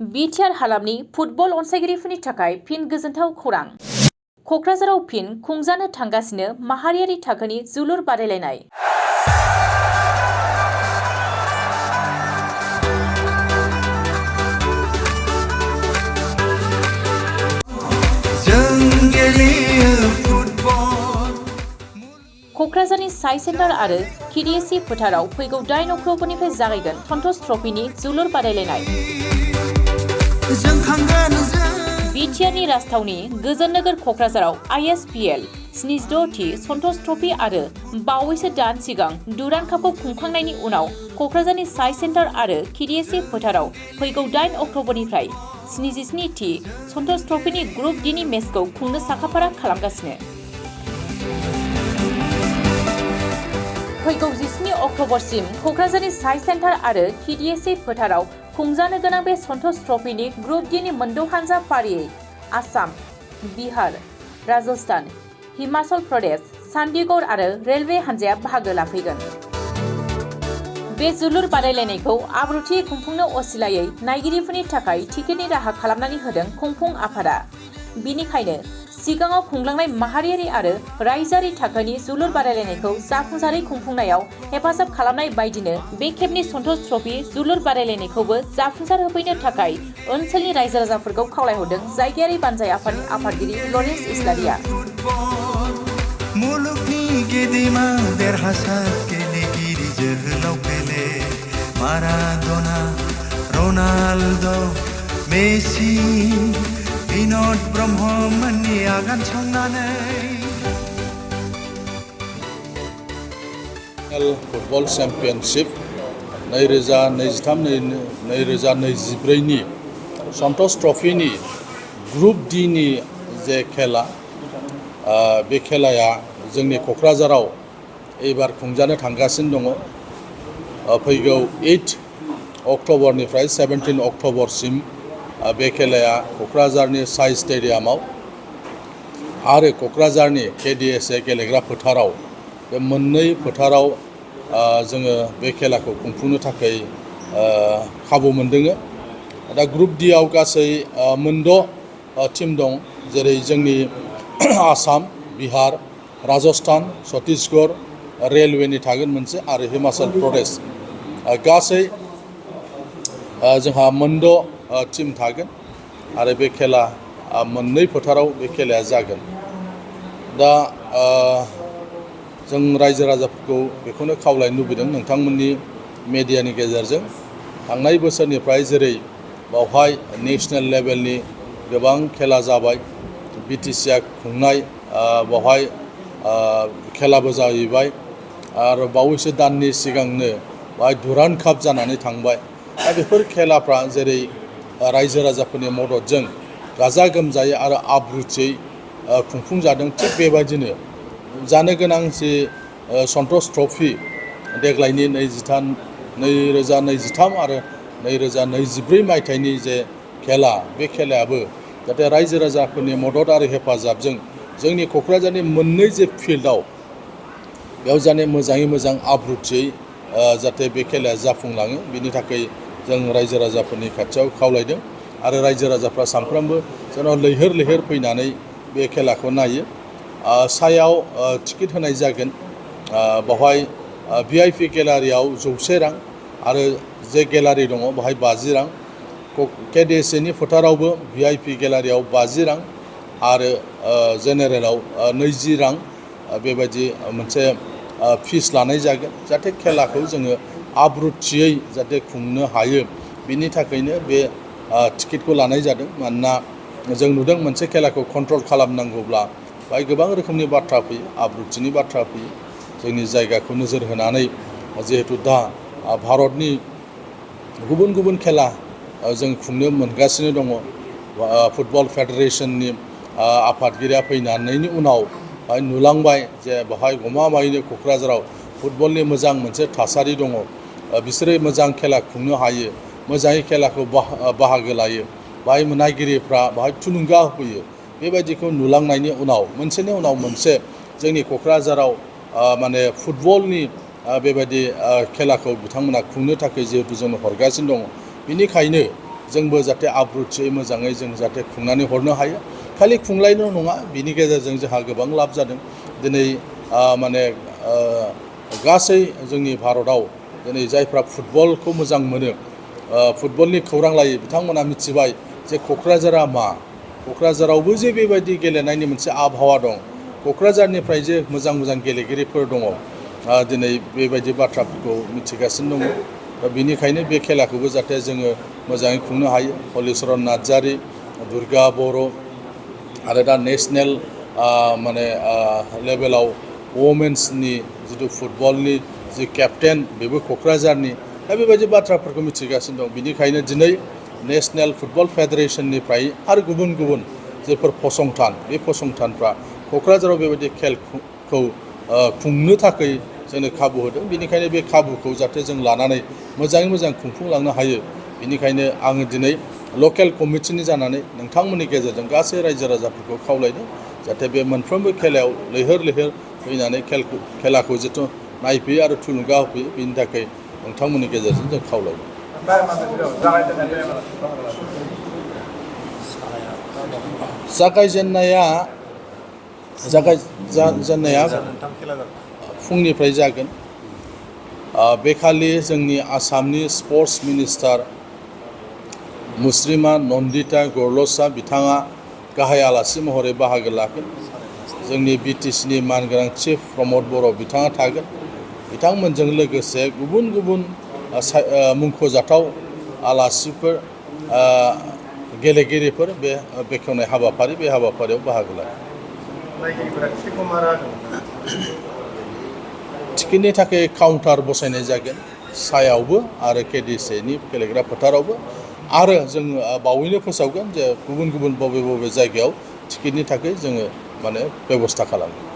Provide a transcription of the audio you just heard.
BTR हालामनि football अनसायगिरिफोरनि थाखाय फिन गोजोनथाव खौरां। क'क्राझाराव फिन खुंजानो थांगासिनो माहारियारि थाखोनि जोलुर बादायलायनाय। क'क्राझारनि साइ सेन्टार आरो केडिएसि फोथाराव फैगौ 8 अक्ट'बरनिफ्राय जागायगोन सन्टोष ट्रफीनि जोलुर बादायलायनाय। बिटिआरनि राजथावनि गोजोन नोगोर क'क्राझाराव ISPL 76थि सन्टोष ट्रफी आरो बावैसो दान सिगां डुरान्ड कापखौ खुंखांनायनि उनाव क'क्राझारनि साइ सेन्टार आरो केडिएसि फोथाराव फैगौ 8 अक्ट'बरनिफ्राय 77थि सन्टोष ट्रफीनि ग्रुप D नि मेचखौ खुंनो साखाफारा खालामगासिनो। फैगौ 17 अक्ट'बरसिम क'क्राझारनि साइ सेन्टार आरो केडिएसि फोथाराव खुंजानो गोनां बे सन्टोष ट्रफीनि ग्रुप D नि मोनद' हानजा फारियै आसाम, बिहार, राजस्थान, हिमाचल प्रदेश, चन्डीगढ़ आरो रेलवे हानजाया बाहागो लाफैगोन। बे जोलुर बादायलायनायखौ आब्रुथियै खुंफुंनो असिलायै नायगिरिफोरनि थाखाय टिकेटनि राहा खालामनानै होदों खुंफुं आफादा। बिनिखायनो सिगाङाव खुंलांनाय माहारियारि आरो रायजोआरि थाखोनि जोलुर बादायलायनायखौ जाफुंसारै खुंफुंनायाव हेफाजाब खालामनाय बायदिनो बे खेबनि सन्टोष ट्रफी जोलुर बादायलायनायखौबो जाफुंसार होफैनो थाखाय ओनसोलनि रायजो राजाफोरखौ खावलायहरदों जायगायारि बानजाय आफादनि आफादगिरि लरेन्स इस्लारिया। मुलुगनि गेदेमा देरहासार गेलेगिरि जोहोलाव पेले, माराड'ना, रनाल्ड', मेसि, बिन'द ब्रह्ममोननि आगान संनानै फुटबल चेम्पियनशिप 2023-2024 नि सन्टोष ट्रफीनि ग्रुप D नि जे खेला बे खेलाया जोंनि क'क्राझाराव एबार खुंजानो थांगासिनो दङ। फैगौ 8 अक्ट'बरनिफ्राय 17 अक्ट'बरसिम बे खेलाया क'क्राझारनि साइ स्टेडियामाव आरो क'क्राझारनि केडिएसि गेलेग्रा फोथाराव बे मोननै फोथाराव जोङो बे खेलाखौ खुंफुंनो थाखाय खाबु मोनदों। दा ग्रुप D आव गासै मोनद' टीम दं, जेरै जोंनि आसाम, बिहार, राजस्थान, छत्तीसगढ़, रेलवेनि थागोन मोनसे आरो हिमाचल प्रदेश। गासै जोंहा मोनद' टीम थागोन आरो बे खेला मोननै फोथाराव बे खेलाया जागोन। दा जों रायजो राजाफोरखौ बेखौनो खावलायनो लुबैदों नोंथांमोननि मेडियानि गेजेरजों थांनाय बोसोरनिफ्राय जेरै बावहाय नेशनेल लेभेलनि गोबां खेला जाबाय, BTC आ खुंनाय बावहाय खेलाबो जाहैबाय आरो बावैसो दाननि सिगांनो बाहाय डुरान्ड काप जानानै थांबाय। दा बेफोर खेलाफ्रा जेरै रायजो राजाफोरनि मददजों गाजा गोमजायै आरो आब्रुथियै खुंफुंजादों, थिग बेबायदिनो जानो गोनां जि सन्टोष ट्रफी देग्लायनि 2023 आरो 2024 मायथाइनि जे खेला, बे खेलायाबो जाहाथे रायजो राजाफोरनि मदद आरो हेफाजाबजों जोंनि क'क्राझारनि मोननै जे फिल्डआव बेयाव जाने मोजाङै मोजां आब्रुथियै जाहाथे बे खेलाया जाफुंलाङो, बिनि थाखाय जों रायजो राजाफोरनि खाथियाव खावलायदों आरो रायजो राजाफ्रा सानफ्रोमबो जेन लैहोर लैहोर फैनानै बे खेलाखौ नायो। सायाव टिकेट होनाय जागोन, बावहाय VIP गेलारियाव 100 रां आरो जे गेलारि दङ बाहाय 50 रां। केडिएसिनि फोथारावबो VIP गेलारियाव 50 रां आरो जेनेरेलाव 20 रां बेबायदि मोनसे फिस लानाय जागोन, जाहाथे खेलाखौ जोङो आब्रुथियै जाहाथे खुंनो हायो। बिनि थाखायनो बे टिकेटखौ लानाय जादों। मानोना जों नुदों मोनसे खेलाखौ कन्ट्रल खालामनांगौब्ला बाहाय गोबां रोखोमनि बाथ्रा फैयो, आब्रुथिनि बाथ्रा फैयो। जोंनि जायगाखौ नोजोर होनानै जिहेतु दा भारतनि गुबुन गुबुन खेला जों खुंनो मोनगासिनो दङ। फुटबल फेडारेशननि आफादगिरिया फैनायनि उनाव बाहाय नुलांबाय जे बाहाय गमामायैनो क'क्राझाराव फुटबलनि मोजां मोनसे थासारि दङ, बिसोरो मोजां खेला खुंनो हायो, मोजाङै खेलाखौ बाहागो लायो, बाहाय नायगिरिफ्रा बाहाय थुलुंगा होफैयो। बेबायदिखौ नुलांनायनि उनाव मोनसेनि उनाव मोनसे जोंनि क'क्राझाराव माने फुटबलनि बेबायदि खेलाखौ बिथांमोना खुंनो थाखाय जिहेतु जोंनो हरगासिनो दङ। बेनिखायनो जोंबो जाहाथे आब्रुथियै मोजाङै जों जाहाथे खुंनानै हरनो हायो। खालि खुंलायल' नङा, बिनि गेजेरजों जोंहा गोबां लाब जादों। दिनै माने गासै जोंनि भारताव दिनै जायफ्रा फुटबलखौ मोजां मोनो, फुटबलनि खौरां लायो, बिथांमोना मिथिबाय जे क'क्राझारा मा, क'क्राझारावबो जे बेबायदि गेलेनायनि मोनसे आबहावा दं, क'क्राझारनिफ्राय जे मोजां मोजां गेलेगिरिफोर दङ, दिनै बेबायदि बाथ्राफोरखौ मिथिगासिनो दङ। दा बेनिखायनो बे खेलाखौबो जाहाथे जोङो मोजाङै खुंनो हायो। हलिचरन नार्जारि, दुर्गा बर' आरो दा नेसनेल माने लेभेलाव वमेन्सनि जिथु फुटबलनि जि केप्टेन, बेबो क'क्राझारनि। दा बेबायदि बाथ्राफोरखौ मिथिगासिनो दं। बिनिखायनो दिनै नेसनेल फुटबल फेडारेसननिफ्राय आरो गुबुन गुबुन जेफोर फसंथान, बे फसंथानफ्रा क'क्राझाराव बेबायदि खेलखौ खुंनो थाखाय जोंनो खाबु होदों। बेनिखायनो बे खाबुखौ जाहाथे जों लानानै मोजाङै मोजां खुंफुंलांनो हायो। बेनिखायनो आङो दिनै लकेल कमिटिनि जानानै नोंथांमोननि गेजेरजों गासै रायजो राजाफोरखौ खावलायदों जाहाथे बे मोनफ्रोमबो खेलायाव लैहोर लैहोर फैनानै खेलाखौ जिथु नायफैयो आरो थुलुंगा होफैयो, बेनि थाखाय नोंथांमोननि गेजेरजों जों खावलायदों। जागायजेननाया फुंनिफ्राय जागोन। बेखालि जोंनि आसामनि स्पर्ट्स मिनिस्टार मुस्रिमा नन्दिता गरल'सा बिथाङा गाहाय आलासि महरै बाहागो लागोन। जोंनि बिटिसिनि मानगोनां चिफ प्रमद बर' बिथाङा थागोन। बिथांमोनजों लोगोसे गुबुन गुबुन मुंख'जाथाव आलासिफोर, गेलेगिरिफोर बे बेखेवनाय हाबाफारि, बे हाबाफारियाव बाहागो लागोन। टिकेटनि थाखाय काउन्टार बसायनाय जागोन, सायावबो आरो केडिसिनि गेलेग्रा फोथारावबो। आरो जोङो बावैनो फोसावगोन जे गुबुन गुबुन बबे बबे जायगायाव टिकेटनि थाखाय जोङो माने बेब'स्था खालामो।